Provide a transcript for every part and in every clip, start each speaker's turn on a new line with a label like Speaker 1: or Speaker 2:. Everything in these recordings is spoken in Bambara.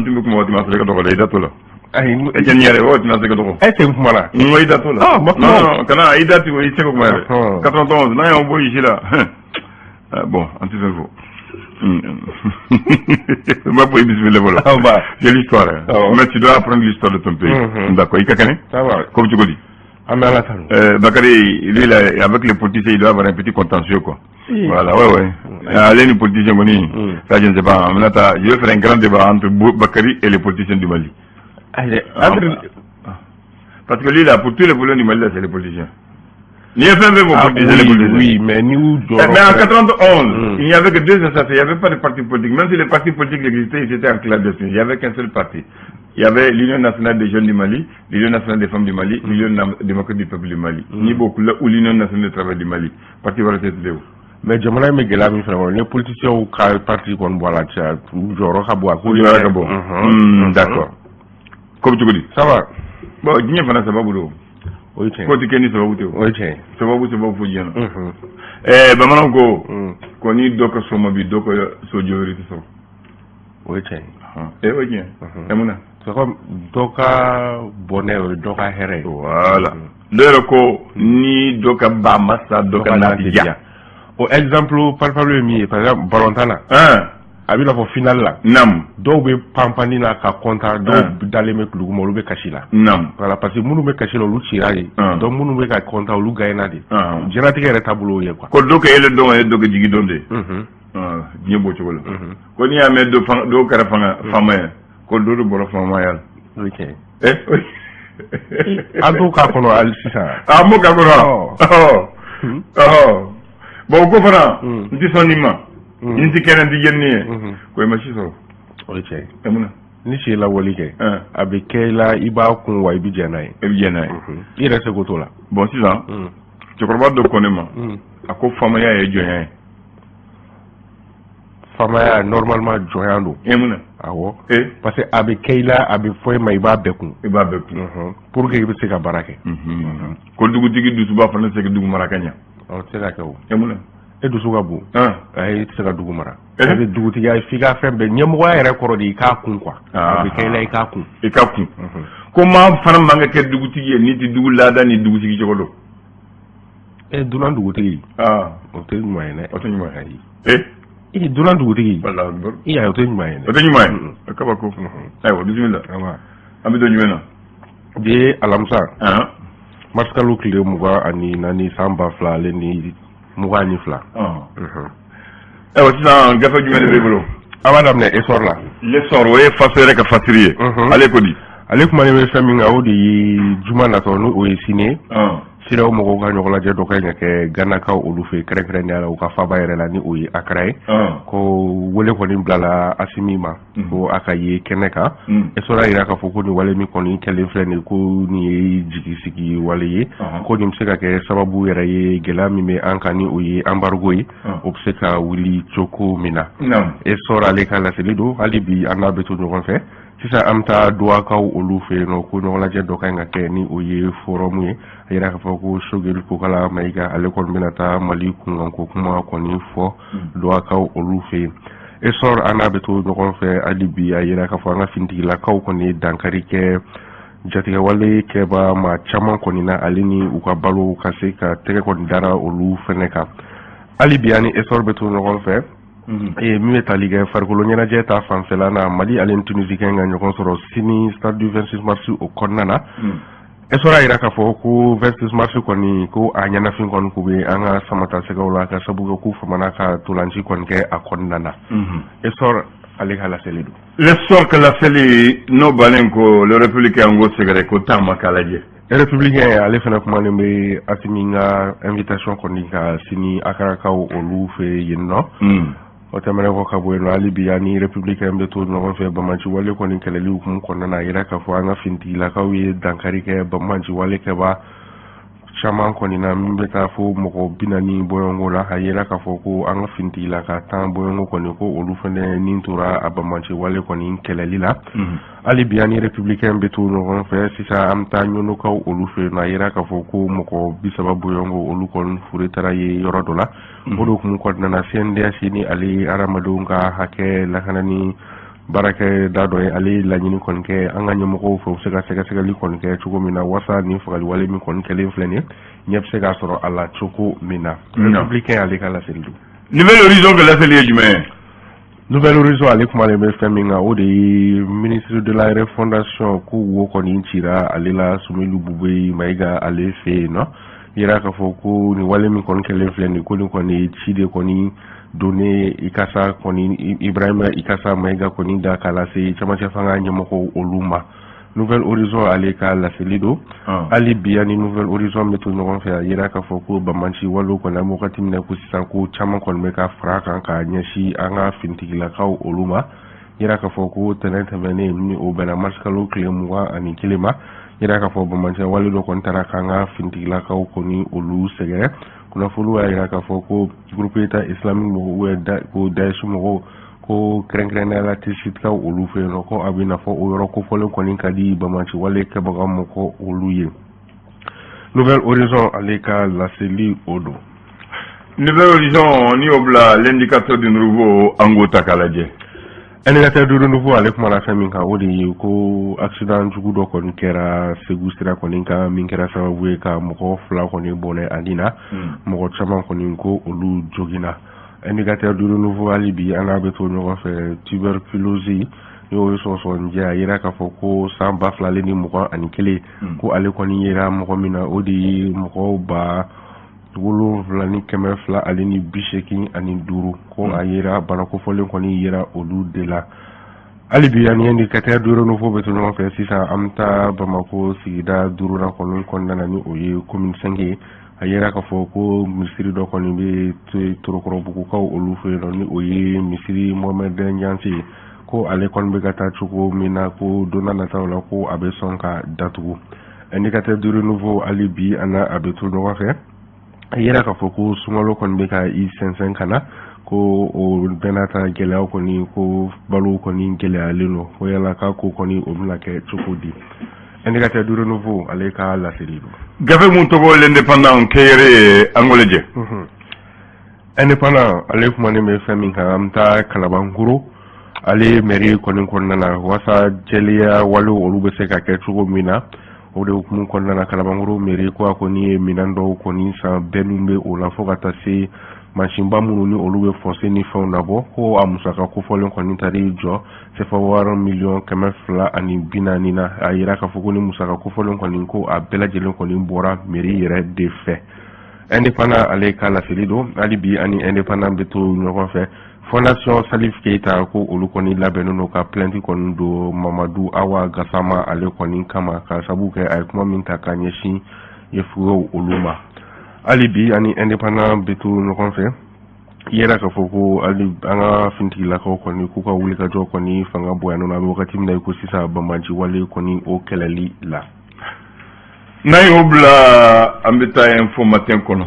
Speaker 1: N tun bɛ kuma, o tun ma se ka dɔgɔ dɛ, i da t'o la.
Speaker 2: Ayi.
Speaker 1: E jɛni yɛrɛ, o tun ma se ka dɔgɔ.
Speaker 2: E tɛ n kuma la.
Speaker 1: N ko i da t'o la.
Speaker 2: Ah, ma kuma.
Speaker 1: Non, non, kana i da ti, i tɛ se ka kuma yɛrɛ. 91 n'a y'an bɔ ici la. Ah, bon, an tɛ fɛn fɔ. N b'a fɔ i bisimila fɔlɔ.
Speaker 2: Ah, bah.
Speaker 1: C'est l'histoire, hein.
Speaker 2: Ah,
Speaker 1: mais tu dois apprendre l'histoire de ton pays. D'accord, i ka kɛnɛ?
Speaker 2: Ça va.
Speaker 1: Ko bɛ cogo di?
Speaker 2: An bɛ Ala tanu.
Speaker 1: Bakary, lui, là, avec les politiciens, il doit avoir un petit contentieux, quoi.
Speaker 2: Si.
Speaker 1: Voilà, ouais. Allez, les politiciens, ça, je ne sais pas. Maintenant, je vais faire un grand débat entre Bakary et les politiciens du Mali.
Speaker 2: Ayi,
Speaker 1: Ah,
Speaker 2: entre
Speaker 1: parce que lui, là, pour tous les problèmes du Mali, là, c'est les politiciens. Ni fɛn fɛn fɔ
Speaker 2: Ah,
Speaker 1: politiciens, les
Speaker 2: oui,
Speaker 1: politiciens.
Speaker 2: oui, mais ni y'u jɔyɔrɔ
Speaker 1: Mais en 91, il n'y avait que deux assassins, il n'y avait pas de parti politique. Même si les partis politiques existaient, ils étaient en clandestin. Il n'y avait qu'un seul parti. Il y avait l'Union nationale des jeunes du Mali, l'Union nationale des femmes du Mali, l'Union démocratique du peuple du Mali. Ni beaucoup là, ou l'Union nationale du travail du Mali. Parti wɛrɛ tɛ tile o.
Speaker 2: Mais jamana in bɛ gɛlɛya min fana kɔnɔ, ni politiciens ka parti kɔni bɔ a la, cɛ, u jɔyɔrɔ ka bon a ko.
Speaker 1: U jɔyɔrɔ ka bon. D'accord. Ko bɛ cogo di?
Speaker 2: Ça va.
Speaker 1: Bon, diɲɛ fana sababu don.
Speaker 2: O ye tiɲɛ.
Speaker 1: Ko tɛ kɛ ni sababu tɛ o.
Speaker 2: O ye tiɲɛ ye.
Speaker 1: Sababu sababu fo diɲɛ na. Ɛɛ, bamananw ko ko ni dɔ ka so ma bi, dɔ ka so jɔyɔrɔ tɛ sɔrɔ.
Speaker 2: O ye tiɲɛ ye.
Speaker 1: Ɛ, o ye tiɲɛ. Ɛ, mun na?
Speaker 2: C'est comme dɔ ka bɔnɛ, o ye dɔ ka hɛrɛ ye.
Speaker 1: Voilà. Dɔ yɛrɛ ko ni dɔ ka ba ma sa, dɔ ka na ti diya.
Speaker 2: O exemple palpable ye min ye, par exemple balontan na, a bɛ n'a fɔ finale la, dɔw bɛ panpanni na ka content, dɔw dalen bɛ duguma, olu bɛ kasi la. Voilà, parce que minnu bɛ kasi la, olu cira ye. Donc minnu bɛ ka content, olu gagné de. Diɲɛlatigɛ yɛrɛ taabolo ye, quoi.
Speaker 1: Ko dɔ ka yɛlɛ dɔn, ye dɔ ka jigi dɔn de. Diɲɛ b'o cogo la. Ko n'i y'a mɛn dɔ fanga, dɔw kɛra fanga faama ye, ko dɔ de bɔra faamaya la.
Speaker 2: O ye tiɲɛ ye.
Speaker 1: Eh,
Speaker 2: an t'o k'a kɔnɔ hali sisan.
Speaker 1: Ah, m'o k'a kɔnɔ.
Speaker 2: Ɔ.
Speaker 1: Ɔhɔ. Bon, o ko fana, n tɛ sɔn nin ma. N tɛ kɛnɛ, n tɛ jɛni ye. Ko i ma si sɔrɔ.
Speaker 2: O ye tiɲɛ ye.
Speaker 1: Ɛ, mun na?
Speaker 2: Ni si ye lawali kɛ, a bɛ kɛ i la, i b'a kun wa, i bɛ jɛn n'a ye.
Speaker 1: I bɛ jɛn n'a ye.
Speaker 2: I yɛrɛ seko t'o la.
Speaker 1: Bon, sisan, cɛkɔrɔba dɔ ko ne ma, a ko faamaya ye jɔnya ye.
Speaker 2: Faamaya, normalement, jɔnya don.
Speaker 1: E, mun na?
Speaker 2: Awɔ.
Speaker 1: E.
Speaker 2: Parce que a bɛ kɛ i la, a bɛ fɔ e ma, i b'a bɛɛ kun.
Speaker 1: I b'a bɛɛ kun.
Speaker 2: Pour que i bɛ se ka baara kɛ.
Speaker 1: Ko dugutigi dusuba fana tɛ se ka dugu mara ka ɲɛ.
Speaker 2: O tɛ se ka kɛ o.
Speaker 1: E, mun na?
Speaker 2: E dusu ka bon. Ayi, i tɛ se ka dugu mara.
Speaker 1: Eh?
Speaker 2: Parce que dugutigiya, f'i ka fɛn bɛɛ, ɲɛmɔgɔya yɛrɛ kɔrɔ de, i k'a kun, quoi.
Speaker 1: Ah.
Speaker 2: A bɛ kɛ i la, i k'a kun.
Speaker 1: I ka kun. Ko maa fana man ka kɛ dugutigi ye n'i tɛ dugu laada ni dugutigi cogo dɔn.
Speaker 2: E, dunan dugutigi, o tɛ ɲuman ye dɛ.
Speaker 1: O tɛ ɲuman ye.
Speaker 2: Ayi.
Speaker 1: E.
Speaker 2: I dunan dugutigi.
Speaker 1: Wala.
Speaker 2: I y'a ye, o tɛ ɲuman ye dɛ.
Speaker 1: O tɛ ɲuman ye. Kabako. Ayiwa, bisimila.
Speaker 2: Awa.
Speaker 1: An bɛ don jumɛn na?
Speaker 2: Bi ye alamisa, marisikalo tile 24 san 2022.
Speaker 1: Ayiwa, sisan gafe jumɛn de b'e bolo?
Speaker 2: An b'a daminɛ Essor la.
Speaker 1: L'Essor, o ye Faso yɛrɛ ka fasiri ye. Ale ko di?
Speaker 2: Ale kumanen bɛ fɛn min kan, o de ye juma natɔ, n'o o ye sini ye, CEDEAO mɔgɔw ka ɲɔgɔn lajɛ dɔ kan ka kɛ Ganakaw olu fɛ yen, kɛrɛnkɛrɛnnenya la u ka faaba yɛrɛ la, ni o ye Akara ye. Ko wele kɔni bilala Asimi ma ko a ka ye kɛnɛ kan. Essor y'a jira k'a fɔ ko nin wale min kɔni kɛlen filɛ nin ye, ko nin ye jigisigi wale ye, ko nin bɛ se ka kɛ sababu yɛrɛ ye, gɛlɛya min bɛ an kan, ni o ye embargo ye, o bɛ se ka wuli cogo min na. Essor ale ka laseli don. Hali bi an n'a bɛ to ɲɔgɔn fɛ. Sisan an bɛ taa Duwakaw olu fɛ yen nɔ, ko ɲɔgɔnlajɛ dɔ ka ɲi ka kɛ, ni o ye forum ye. A yira k'a fɔ ko Choguel Kokala Mayiga, ale kɔni bɛna taa Mali kunkanko kuma kɔni fɔ Duwakaw olu fɛ yen. Essor, an n'a bɛ to ɲɔgɔn fɛ hali bi. A yira k'a fɔ an ka finitigilakaw kɔni ye dankari kɛ jatigɛwale kɛba maa caman kɔni na, ale ni u ka balo ka se ka tɛgɛ kɔni dara olu fɛnɛ kan. Hali bi an ni Essor bɛ to ɲɔgɔn fɛ. Min bɛ tali kɛ farikolo ɲɛnajɛ ta fanfɛla na, Mali ale ni Tunisie kan ka ɲɔgɔn sɔrɔ sini stade du 26 mars o kɔnɔna na. Essor y'a jira k'a fɔ ko 26 mars kɔni, ko a ɲɛnafin kɔni k'u bɛ an ka samata sɛgɛw la, ka sabu kɛ k'u famana ka tolanci kɔni kɛ a kɔnɔna na. Essor ale ka laseli don.
Speaker 1: L'Essor ka laseli n'o bannen ko Le Républicain ko sɛgɛrɛ ko taama k'a lajɛ.
Speaker 2: Républicain ale fana kumalen bɛ Asimi ka invitation kɔni ka sini Akarakaw olu fɛ yen nɔ. O tɛmɛnen kɔ ka bɔ yen nɔ, hali bi ani Républicain bɛ to ɲɔgɔn fɛ. Banbaanci wale kɔni kɛlɛli hukumu kɔnɔna na, a yira k'a fɔ an ka finitigilakaw ye dankari kɛ banbaanci wale kɛba caman kɔni na, min bɛ taa fo mɔgɔ 40 bɔɲɔgɔnko la. A yira k'a fɔ ko an ka finitigilaka 10 bɔɲɔgɔnko kɔni, ko olu fana nin tora a banbaanci wale kɔni kɛlɛli la. Hali bi ani Républicain bɛ to ɲɔgɔn fɛ. Sisan an bɛ taa Ɲɔnɔkaw olu fɛ yen nɔ. A yira k'a fɔ ko mɔgɔ 30 bɔɲɔgɔnko, olu kɔni fure taara ye yɔrɔ dɔ la. O de hukumu kɔnɔna na, CNDH, ni ale ye hadamadenw ka hakɛ lakanani Baarakɛda dɔ ye, ale ye laɲini kɔni kɛ an ka ɲɛmɔgɔw fɛ, u bɛ se ka sɛgɛsɛgɛli kɔni kɛ cogo min na walasa nin fagaliwale min kɔni kɛlen filɛ nin ye, ɲɛ bɛ se k'a sɔrɔ a la cogo min na. Républicain ale ka laseli don.
Speaker 1: Nouvel Horizon ka laseli ye jumɛn ye?
Speaker 2: Nouvel Horizon ale kumalen bɛ fɛn min kan, o de ye ministre de la refondation ko wo kɔni cira ale la, Soumeylou Boubèye Maïga ale fɛ yen nɔ. Yira k'a fɔ ko nin wale min kɔni kɛlen filɛ nin, ko nin kɔni ci de kɔni donnen Ikasa kɔni, Ibrahima Ikasa Maïga kɔni da k'a lase cɛmancɛ fanga ɲɛmɔgɔw olu ma. Nouvel Horizon ale ka laseli don. Hali bi ani Nouvel Horizon bɛ to ɲɔgɔn fɛ. A yira k'a fɔ ko banbaanci walew kɔni, an bɛ wagati min na ko sisan, ko caman kɔni bɛ ka fara kan ka ɲɛsin an ka finitigilakaw olu ma. Yira k'a fɔ ko tɛnɛn tɛmɛnen, ni o bɛnna marisikalo tile 21 ma, yira k'a fɔ banbaanci wale dɔ kɔni taara k'an ka finitigilakaw kɔni olu sɛgɛrɛ. Kunnafoniw y'a yira k'a fɔ ko groupe État islamique mɔgɔw, ko Daesh mɔgɔw, ko kɛrɛnkɛrɛnnenya la Tesitikaw olu fɛ yen nɔ, ko a bɛ n'a fɔ o yɔrɔ kofɔlen kɔni ka di banbaanci wale kɛbaga mɔgɔ olu ye. Nouvel Horizon ale ka laseli o don.
Speaker 1: Nouvel Horizon, ni y'o bila, L'Indicateur du Renouveau, an k'o ta k'a lajɛ.
Speaker 2: Indicateur du Renouveau ale kumana fɛn min kan, o de ye ko accident jugu dɔ kɔni kɛra Segu sira kɔni kan, min kɛra sababu ye ka mɔgɔ fila kɔni bɔnɛ ani na mɔgɔ caman kɔni ko olu joginna. Indicateur du Renouveau, hali bi an n'a bɛ to ɲɔgɔn fɛ. Tuberculose, n'o ye sɔgɔsɔgɔnijɛ, a yira k'a fɔ ko san 2021, ko ale kɔni yera mɔgɔ min na, o de ye mɔgɔw 7285, ko a yera bana kofɔlen kɔni yera olu de la. Hali bi ani Indicateur du Renouveau bɛ to ɲɔgɔn fɛ. Sisan an bɛ taa Bamakɔ sigida duurunan kɔni kɔnɔna na, ni o ye commune 5 ye. A yira k'a fɔ ko misiri dɔ kɔni bɛ Torokɔrɔbugukaw olu fɛ yen nɔ, ni o ye misiri Mohamed Ɲanse ye, ko ale kɔni bɛ ka taa cogo min na, ko don n'a nataw la ko a bɛ sɔn ka datugu. Indicateur du Renouveau, hali bi an n'a a bɛ to ɲɔgɔn fɛ. A yira k'a fɔ ko sunkalo kɔni bɛ ka i sɛnsɛn ka na, ko o bɛɛ n'a ta gɛlɛyaw kɔni, ko balo kɔni gɛlɛyalen don, ko yala k'a ko kɔni o bɛna kɛ cogo di? Indicateur du Renouveau ale ka laseli don.
Speaker 1: Gafe mun tɔgɔ L'Indépendant kɛyɛrɛ, an k'o lajɛ.
Speaker 2: Indépendant ale kumanen bɛ fɛn min kan, an bɛ taa Kalabankoro ale mairie kɔni kɔnɔna na, walasa jɛlenya walew olu bɛ se ka kɛ cogo min na. O de hukumu kɔnɔna na, Kalabankoro mairie ko a kɔni ye minɛn dɔw kɔni san, bɛnniw bɛ o la, fo ka taa se mansinba minnu ni olu bɛ fossé ni fɛnw nabɔ, ko a musaka kofɔlen kɔni taar'i jɔ sefa wari miliyɔn 240 na. A yira k'a fɔ ko ni musaka kofɔlen kɔni, ko a bɛɛ lajɛlen kɔni bɔra mairie yɛrɛ de fɛ. Indépendant ale ka laseli don. Hali bi ani Indépendant bɛ to ɲɔgɔn fɛ. Fondation Salif Keita, ko olu kɔni labɛnnen don ka plainte kɔni don Mamadu Awa Gasama ale kɔni kama, ka sabu kɛ a ye kuma min ta ka ɲɛsin yefugew olu ma. Hali bi ani Indépendant bɛ to ɲɔgɔn fɛ. Yɛrɛ k'a fɔ ko hali an ka finitigilakaw kɔni k'u ka wulikajɔ kɔni fanga bonyana an bɛ wagati min na i ko sisan, banbaanci wale kɔni o kɛlɛli la.
Speaker 1: N'an y'o bila, an bɛ taa Info Matin kɔnɔ.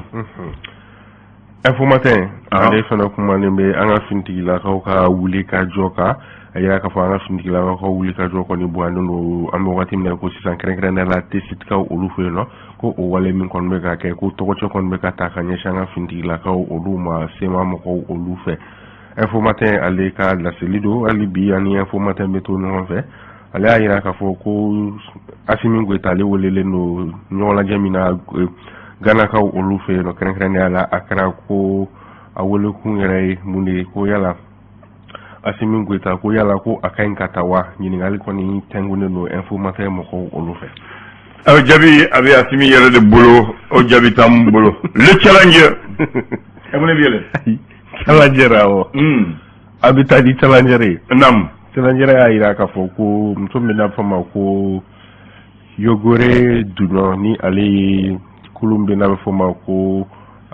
Speaker 2: Info Matin ale fana kumanen bɛ an ka finitigilakaw ka wuli ka jɔ kan. A yira k'a fɔ an ka finitigilakaw ka wuli ka jɔ kɔni bonyalen don an bɛ wagati min na ko sisan, kɛrɛnkɛrɛnnenya la Tesitikaw olu fɛ yen nɔ, ko o wale min kɔni bɛ ka kɛ, ko tɔgɔcɛ kɔni bɛ ka ta ka ɲɛsin an ka finitigilakaw olu ma CMA mɔgɔw olu fɛ. Info Matin ale ka laseli don. Hali bi ani Info Matin bɛ to ɲɔgɔn fɛ. Ale y'a yira k'a fɔ ko Assimi Goïta ale welelen don ɲɔgɔn lajɛ min na Ganakaw olu fɛ yen nɔ, kɛrɛnkɛrɛnnenya la a kɛra, ko a welekun yɛrɛ ye mun de ye? Ko yala Assimi Goïta, ko yala ko a ka ɲi ka taa wa? Ɲininkali kɔni tɛnkunnen don Info Matin mɔgɔw olu fɛ.
Speaker 1: O jaabi a bɛ Assimi yɛrɛ de bolo, o jaabi t'an bolo. Le Challenger, e mun de bɛ yɛlɛ?
Speaker 2: Challenger, awɔ, a bɛ taa di Challenger ye.
Speaker 1: Naam.
Speaker 2: Challenger y'a yira k'a fɔ ko muso min n'a fɔ ma ko Yogore Dunɔ, ni ale ye kulu min n'a bɛ fɔ ma ko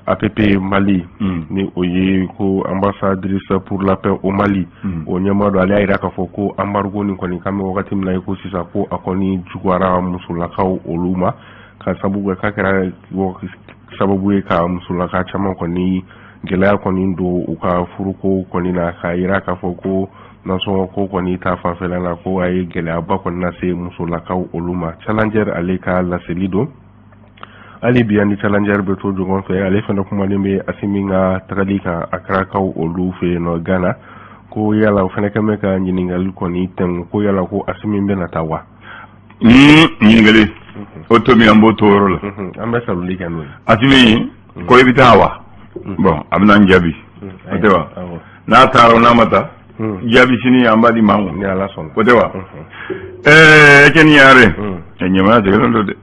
Speaker 2: APP Mali, ni o ye ko ambassadrice pour la paix au Mali, o ɲɛmaa don, ale y'a yira k'a fɔ ko embargo nin kɔni k'an bɛ wagati min na i ko sisan, ko a kɔni juguyara musolakaw olu ma, ka sababu kɛ k'a kɛra sababu ye ka musolaka caman kɔni gɛlɛya kɔni don u ka furuko kɔni na, k'a yira k'a fɔ ko nasɔngɔ ko kɔni ta fanfɛla la, ko a ye gɛlɛyaba kɔni lase musolakaw olu ma. Challenger ale ka laseli don. Hali bi ani Challenger bɛ to ɲɔgɔn fɛ. Ale fana kumanen bɛ Assimi ka tagali kan Akrakaw olu fɛ yen nɔ Gana. Ko yala o fana kɛn bɛ ka ɲininkali kɔni tɛnku, ko yala ko Asimi bɛna taa wa?
Speaker 1: Ɲininkali o to min, an b'o to yɔrɔ
Speaker 2: la. An bɛ saluli kɛ n'o ye.
Speaker 1: Asimi ko i bɛ taa wa? Bon, a bɛna n jaabi, o tɛ wa? N'a taara o, n'a ma taa, jaabi sini an b'a di maa ma.
Speaker 2: Ni Ala sɔnna.
Speaker 1: O tɛ wa? Ɛɛ, Etienne Ɲare, ɲamaya sɛgɛlen don dɛ.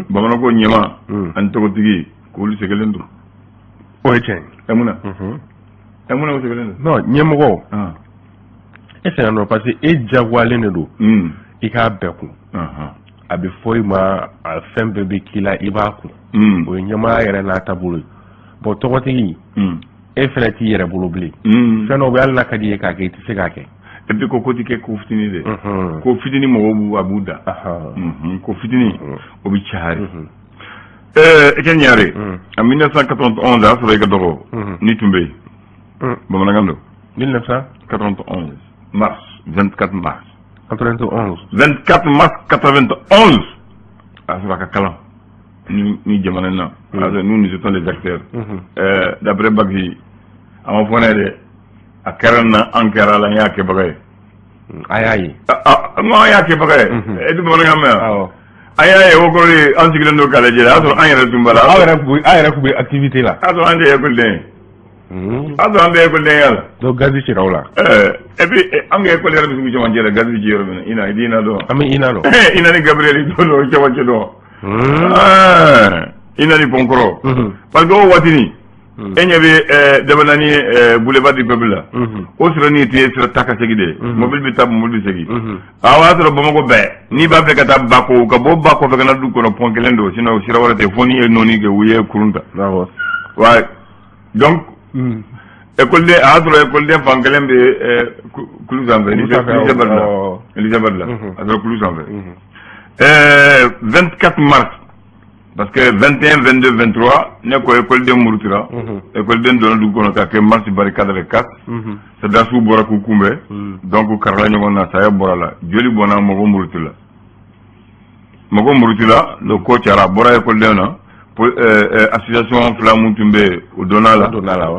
Speaker 1: Bamananw ko ɲama ani tɔgɔtigi, k'olu sɛgɛlen don.
Speaker 2: O ye tiɲɛ.
Speaker 1: Ɛ, mun na? Ɛ, mun na o sɛgɛlen
Speaker 2: don? Non, ɲɛmɔgɔ, e sɛgɛn don parce que e jagoyalen de don i k'a bɛɛ kun. A bɛ fɔ i ma, a fɛn bɛɛ bɛ k'i la, i b'a kun. O ye ɲɛmaaya yɛrɛ n'a taabolo ye. Bon, tɔgɔtigi, e fɛnɛ t'i yɛrɛ bolo bilen. Fɛn dɔw bɛ, hali n'a ka di i ye k'a kɛ, i tɛ se k'a kɛ.
Speaker 1: Et puis ko ti kɛ ko fitinin de. Ko fitinin, mɔgɔw b'u a b'u da. Ko fitinin, o bɛ caya de. Etienne Ɲare, en 1991, a y'a sɔrɔ i ka dɔgɔ n'i tun bɛ yen. Bamanankan don.
Speaker 2: 1991
Speaker 1: mars, 24 mars.
Speaker 2: 91.
Speaker 1: 24 mars 91, a y'a sɔrɔ a ka kalan ni jamana in na. Nous, nous étions les acteurs. D'après Bagui, a ma fɔ ne ye dɛ, a kɛra n na, an kɛra la, n y'a kɛbaga ye.
Speaker 2: A y'a ye.
Speaker 1: N ko an y'a kɛbaga ye. E tɛ bamanankan mɛn wa? An y'a ye, o kɔrɔ ye an sigilen don k'a lajɛ, a y'a sɔrɔ an yɛrɛ tun b'a la.
Speaker 2: Aw yɛrɛ tun bɛ activité la.
Speaker 1: A y'a sɔrɔ an tɛ ekɔliden ye. A y'a sɔrɔ an bɛ ekɔlidenya la.
Speaker 2: Donc gazi cira aw la.
Speaker 1: Et puis an ka ekɔli yɛrɛ bɛ sugu cɛmancɛ la, gazi bɛ ci yɔrɔ min na, INA, i tɛ INA dɔn.
Speaker 2: An bɛ INA dɔn.
Speaker 1: INA ni Gabriel dɔn dɔn cɛmancɛ dɔn. INA ni Pɔnkɔrɔ. Parce que o waatinin, e ɲɛ bɛ Dabanani, boulevard du peuple la, o sira ni tun ye sira ta ka segin de ye. Mobili bɛ taa, mobili bɛ segin. A o y'a sɔrɔ Bamakɔ bɛɛ, n'i b'a fɛ ka taa Bako, ka bɔ Ba kɔfɛ ka na du kɔnɔ, pont kelen don, sinon sira wɛrɛ tɛ, fo n'i ye nɔɔni kɛ, u ye kurun ta. Ouais, donc école, a y'a sɔrɔ école fan kelen bɛ kulu sanfɛ, lycée Badila, lycée Badila, a sɔrɔ kulu sanfɛ. 24 mars, parce que 21, 22, 23, ne ko école murutira, école donna dugu kɔnɔ ka kɛ marche, barricade, le 4 sɔrɔdasiw bɔra k'u kunbɛn. Donc karala ɲɔgɔn na, saya bɔra la, joli bɔnna, mɔgɔ murutila, mɔgɔ murutila. Le ko cayara, a bɔra école na, association fila mun tun bɛ yen, o donna la,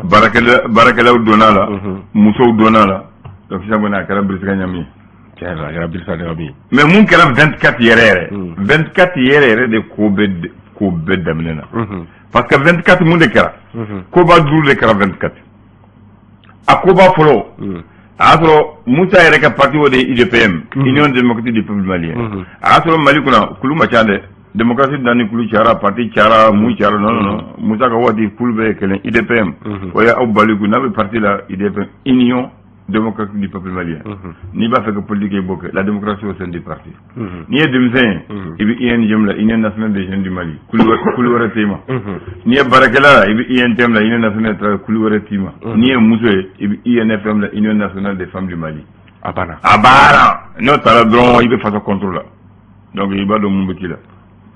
Speaker 1: baarakɛlaw donna la, musow donna la. Donc sisan kɔni, a kɛra birisika ɲami ye.
Speaker 2: Tiɲɛ a kɛra birisika ɲami ye.
Speaker 1: Mais mun kɛra 24 yɛrɛ yɛrɛ? 24 yɛrɛ yɛrɛ de, ko bɛɛ daminɛ na. Parce que 24, mun de kɛra? Koba duuru de kɛra 24. A koba fɔlɔ, a y'a sɔrɔ Musa yɛrɛ ka parti, o de ye UDPM, Union démocratique du peuple malien. A y'a sɔrɔ Mali kunna, kulu ma ca dɛ. Démocratie nani, kulu cayara, parti cayara, mun cayara. Non, non, non, Musa ka waati, kulu bɛɛ ye kelen, UDPM. O ye aw baliku n'a bɛ parti la, UDPM, Union démocratique du peuple malien. N'i b'a fɛ ka politique, i b'o kɛ, la démocratie au sein du parti. N'i ye denmisɛn ye, i bɛ UNJM la, Union nationale des jeunes du Mali, kulu wɛrɛ t'i ma. N'i ye baarakɛla la, i bɛ UNTM la, Union nationale des travailleurs, kulu wɛrɛ t'i ma. N'i ye muso ye, i bɛ UNFM la, Union nationale des femmes du Mali.
Speaker 2: A banna.
Speaker 1: A banna. N'o taara dɔrɔn, i bɛ faso contre la. Donc i b'a dɔn mun bɛ k'i la.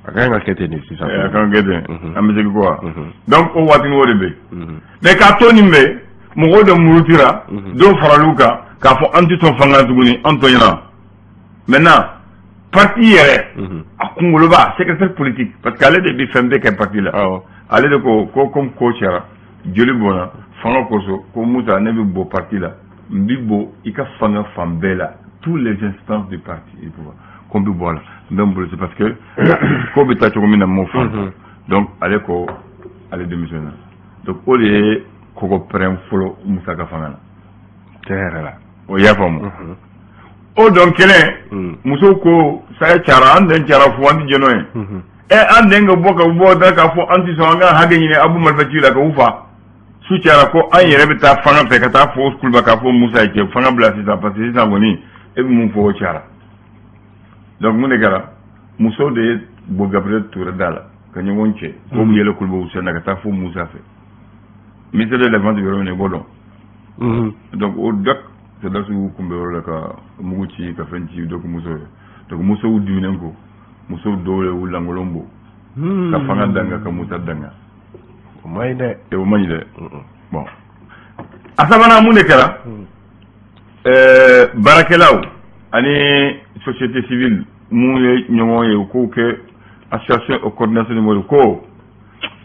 Speaker 2: A ka kan ka kɛ ten de sisan.
Speaker 1: A kan ka kɛ ten. An bɛ segin ko wa. Donc o waati o de bɛ yen. Mais k'a to nin bɛ, mɔgɔw de murutira, dɔw faral'u kan k'a fɔ an tɛ sɔn fanga tuguni, an tɔɲɔna. Maintenant, parti yɛrɛ a kunkoloba, secrétaire politique, parce que ale de bɛ fɛn bɛɛ kɛ parti la, ale de ko comme ko cayara, joli bɔnna fanga kosɔn, ko Musa, ne bɛ bɔ parti la, n bɛ bɔ i ka fanga fan bɛɛ la, tous les instances du parti du pouvoir, ko n bɛ bɔ a la, n bɛ n bolo, c'est parce que ko bɛ taa cogo min na, n m'o faamu. Donc ale ko ale démissionne. Donc o de ye kɔgɔ pɛrɛn fɔlɔ Musa ka fanga na.
Speaker 2: Tiɲɛ yɛrɛ la.
Speaker 1: O y'a faamu. O dɔn kelen, musow ko saya cayara, an den cayara fo an tɛ jɛn n'o ye. Ɛ, an den ka bɔ ka bɔ da k'a fɔ an tɛ sɔn, an ka hakɛ ɲini, aw bɛ marifa ci la k'u fa. Su cayara, ko an yɛrɛ bɛ taa fanga fɛ ka taa fɔ Kuluba k'a fɔ Musa ye, cɛ, fanga bila sisan, parce que sisan kɔni e bɛ mun fɔ, o cayara. Donc mun de kɛra? Musow de ye bɔ Gabriel Touré da la ka ɲɔgɔn cɛ k'o bɛ yɛlɛ Kulubaw sen na ka taa fo Musa fɛ, ministère de la Défense yɔrɔ min na, i b'o dɔn. Donc o dak sɔrɔdasiw y'u kunbɛ yɔrɔ la ka mugu ci, ka fɛn ci. Donc musow ye, donc musow diminen ko musow dɔw ye u lankolon bɔ ka fanga danga, ka Musa danga.
Speaker 2: O ma ɲi dɛ.
Speaker 1: O ma ɲi dɛ. Bon, a sabanan, mun de kɛra? Baarakɛlaw ani société civile mun ye ɲɔgɔn ye, u k'o kɛ association coordination ni ko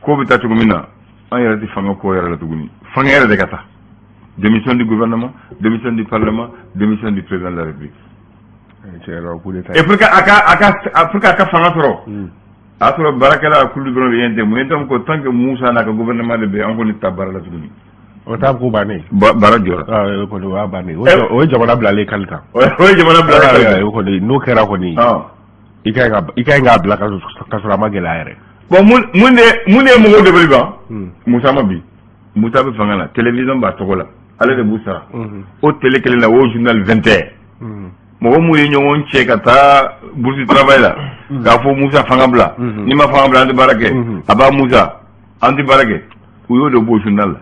Speaker 1: bɛ taa cogo min na, an yɛrɛ tɛ fanga ko yɛrɛ la tuguni, fanga yɛrɛ de ka taa. Démission du gouvernement, démission du parlement, démission du président de la République. Et pour que a ka pour que a ka fanga sɔrɔ, a y'a sɔrɔ baarakɛla kulu dɔrɔn de ye tɛ mun ye donc ko tant que Musa n'a ka gouvernement de bɛ, an kɔni ta baara la tuguni.
Speaker 2: O t'a ko bannen.
Speaker 1: Baara jɔra.
Speaker 2: O kɔni, o y'a bannen. O ye jamana bilalen kali kan.
Speaker 1: O ye jamana bilalen kali
Speaker 2: kan. O kɔni, n'o kɛra kɔni, i ka ɲi k'a bila ka sɔrɔ a ma gɛlɛya yɛrɛ.
Speaker 1: Bon, mun de ye mɔgɔw dabali ban? Musa ma bi, Musa bɛ fanga la, télévision b'a tɔgɔ la, ale de b'u sara. O télé kelen na, o journal 20 heures, mɔgɔ mun ye ɲɔgɔn cɛ ka taa bourse du travail la k'a fɔ Musa fanga bila, n'i ma fanga bila, an tɛ baara kɛ, a b'a Musa, an tɛ baara kɛ, u y'o de bɔ journal la.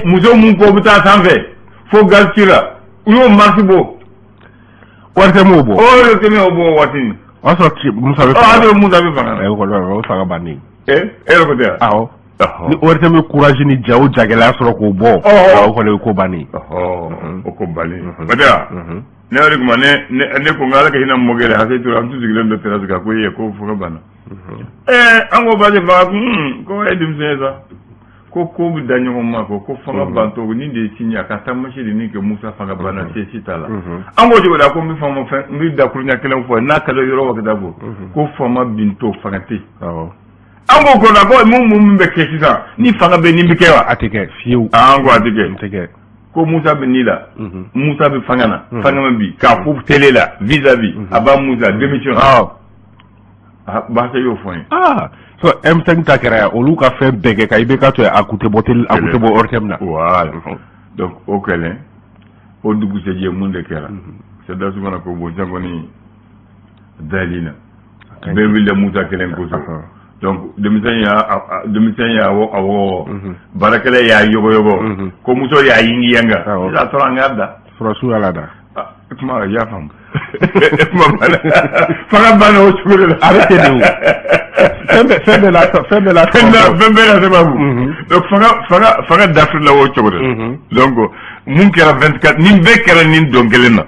Speaker 1: Muso mun ko bɛ taa sanfɛ fo gaz la, u y'o marche bɔ.
Speaker 2: Wari tɛ m'o bɔ.
Speaker 1: O de tɛ m'o bɔ waati nin.
Speaker 2: O y'a sɔrɔ Musa bɛ.
Speaker 1: O y'a sɔrɔ Musa bɛ fanga la.
Speaker 2: O kɔni, o fanga bannen.
Speaker 1: E yɛrɛ ko tɛ wa?
Speaker 2: Awɔ. Ni ORTM bɛ courage ni ja o jagɛlɛya sɔrɔ k'o bɔ, o kɔni, o ye ko bannen.
Speaker 1: O ko bannen. O tɛ wa? Ne yɛrɛ kuma ne ko n ko Ala ka hinɛ mɔkɛ la, hakili tora, an tun sigilen bɛ terrasse kan, ko ye ko fanga banna. An ko basi fanga kun ko e denmisɛn ye sa, ko bɛ da ɲɔgɔn ma, ko fanga bantɔ nin de ye signe, a ka taamasi de nin kɛ Musa fanga banna, se si t'a la. An ko cogo di? A ko n bɛ fama fɛn, n bɛ dakuruɲɛ kelen fɔ n'a ka di yɔrɔ wa ka taa fɔ ko fama bintɔ, fanga tɛ yen. An ko ko la ko mun bɛ kɛ sisan ni fanga bɛ nin bɛ kɛ wa?
Speaker 2: A tɛ kɛ fiyewu.
Speaker 1: An ko a tɛ kɛ.
Speaker 2: A tɛ kɛ.
Speaker 1: Ko Musa bɛ nin la, Musa bɛ fanga na, fanga ma bi k'a fɔ télé la vis-à-vis, a b'a Musa démission. Baasa y'o fɔ n ye.
Speaker 2: So M5 ta kɛra yan, olu ka fɛn bɛɛ kɛ ka IBK to yen, a kun tɛ bɔ télé, a kun tɛ bɔ ORTM na.
Speaker 1: Voilà, donc o kɛlen, o dugusɛjɛ, mun de kɛra? Sɛdasi mana ko bon, sisan kɔni dali na, bɛɛ wulila Musa kelen kosɔn. Donc denmisɛn y'a a wɔgɔ, baarakɛla y'a yɔgɔyɔgɔ, ko muso y'a yingi yanga, sisan sɔrɔ an k'a da.
Speaker 2: Sɔrɔsiw y'a lada.
Speaker 1: Kuma i y'a faamu, kuma banna, fanga banna o cogo de la.
Speaker 2: A bɛ ten de o. Fɛn bɛɛ la, fɛn bɛɛ la.
Speaker 1: Fɛn bɛɛ la sababu. Donc fanga dafirila o cogo de la. Donc mun kɛra 24, nin bɛɛ kɛra nin don kelen na.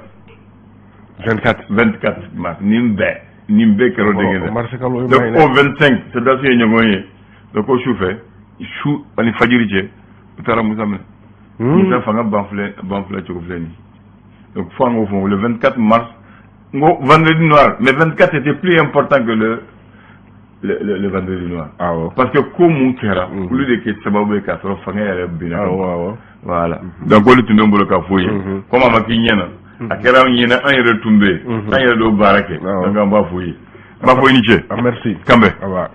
Speaker 2: 24.
Speaker 1: 24 mars, nin bɛɛ kɛra o don kelen na.
Speaker 2: Mars kalo.
Speaker 1: Donc o 25, sɔrɔdasi ye ɲɔgɔn ye. Donc o su fɛ, su ani fajiri cɛ, u taara Musa minɛ. Musa fanga ban filɛ, ban filɛ cogo filɛ nin. Donc fo an k'o fɔ, le 24 mars, n ko vendredi noir, mais 24 était plus important que le vendredi noir. Parce que ko mun kɛra, olu de kɛ sababu ye k'a sɔrɔ fanga yɛrɛ binna.
Speaker 2: Awɔ awɔ.
Speaker 1: Voilà. Donc olu tun bɛ n bolo k'a fɔ ye. Comme a ma k'i ɲɛna, a kɛra an ɲɛna, an yɛrɛ tun bɛ yen, an yɛrɛ dɔw baara kɛ. Donc an b'a fɔ ye. N b'a fɔ i ni ce.
Speaker 2: Merci.
Speaker 1: Kanbɛn.
Speaker 2: Awa.